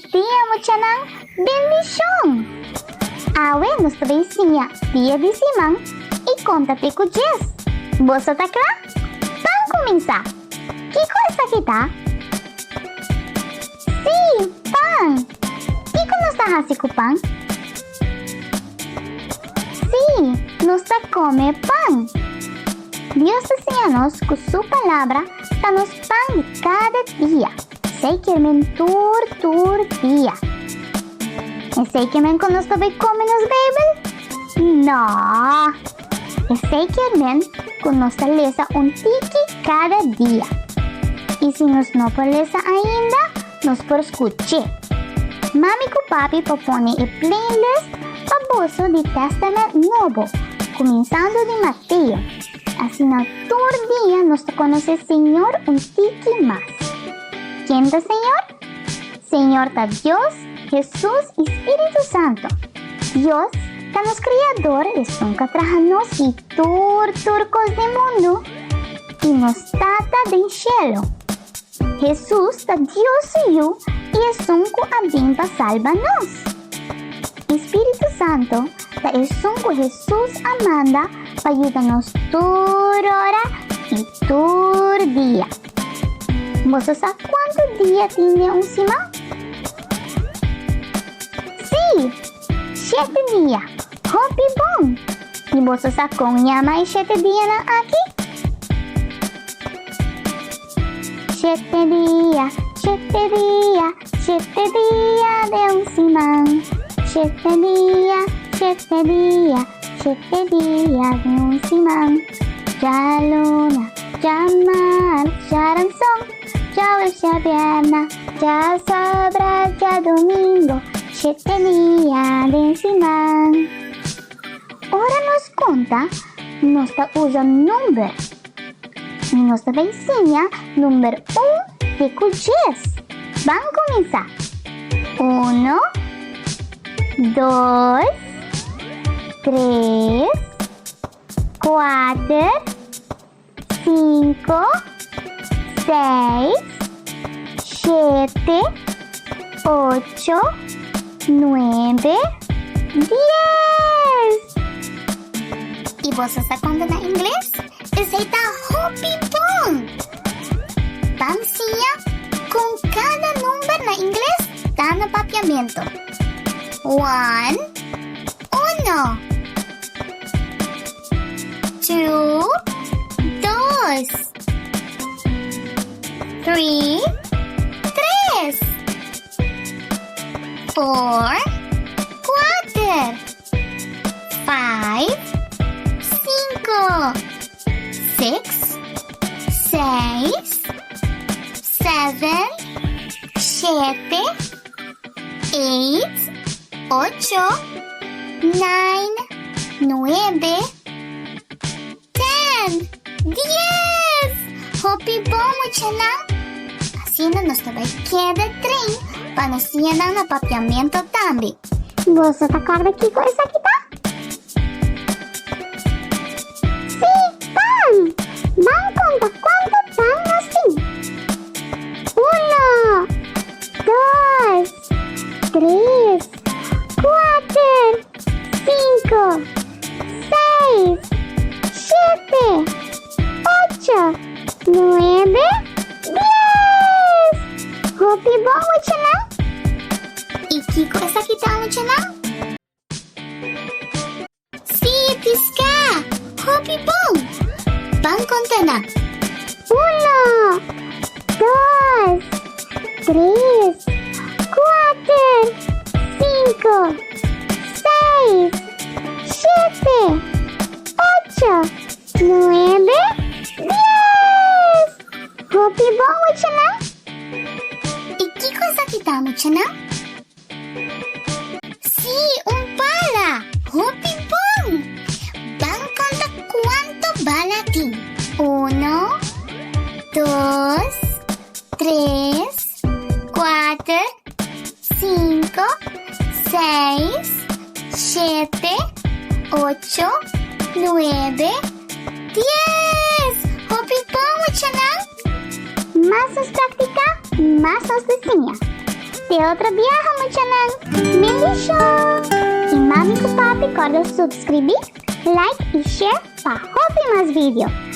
Felis dia muchanan, bendishon! Awe nos ta bay siña dia di siman y konta te ku djes. Boso ta kla? Ban kuminsá! Kiko esaki ta? Sí, pan! Kiko nos ta hasi ku pan? Sí, nos ta kome pan! Dios ta siña nos ku su Palabra ta nos pan di kada dia. Esei kier men tur tur dia. Esei kier men ku nos ta bai kome nos Beibel? No! Esei kier men ku nos ta lesa un tiki kada dia. I si nos no por lesa ainda, nos por skuch'é. Mami ku papi por pone e playlist pa boso di Tèstamènt Nobo, kuminsando di Mateo. Asina tur dia nos ta konosé Señor un tiki mas. Ken ta Señor? Señor ta Dios, Hesus i Spiritu Santo. Dios ta nos Kriador, esun ku a traha nos i tur tur kos den mundu, i nos Tata den shelu. Hesus ta Dios su Yu i esun ku a bin pa salba nos. I Spiritu Santo ta esun ku Hesus a manda pa yuda nos tur ora i tur dia. Boso sa kuantu dia tin den un siman? Sí, shete dia! Hopi bon! I boso sa kon yama e shete dianan aki? Shete dia, shete dia, shete dia den un siman. Shete dia, shete dia, shete dia den un siman. Djaluna, djamars, djaranson, djaweps, djabierna, djasabra, djadomingo, shete dia den siman. Ora nos konta, nos ta usa number. I nos ta bay siña number un te ku djes. Ban kuminsá! Uno, dos, tres, kuater, sinku, seis, shete, ocho, nuebe, dies! I boso sa konta na ingles? Esei ta hopi bon! Ban siña kon kada number na ingles ta na papiamentu. One, uno. Two, dos. Three, tres. Four, kuater. Five, sinku. Six, seis. Seven, shete. Eight, ocho. Nine, nuebe. Ten, dies! Hopi bon, muchanan! Asina nos ta bai keda train pa nos siña nan na papiamento tambe. Boso ta kòrda kiko esaki ta? Sí, pan! Ban konta kuantu pan nos tin. Uno, dos, tres, kuater, sinku, seis, shete, ocho, nuebe, dies! Hopi bon, muchanan! I kiko esaki ta, muchanan? Sí, piská! Hopi bon! Ban konta nan. Uno, dos, tres, kuater, sinku, seis, shete, ocho, nuebe, dies! Hopi bon, muchanan! I kiko esaki ta, muchanan? Sí, un bala! Hopi bon! Ban konta kuantu bala tin. Uno, dos, tres, kuater, sinku, seis, shete, ocho, nuebe, dies! Hopi bon, muchanan! Mas nos praktiká, mas nos ta siña. Te otro biaha, muchanan. Bendishon! I mami ku papi kòrda suskribí, like i share pa hopi mas video.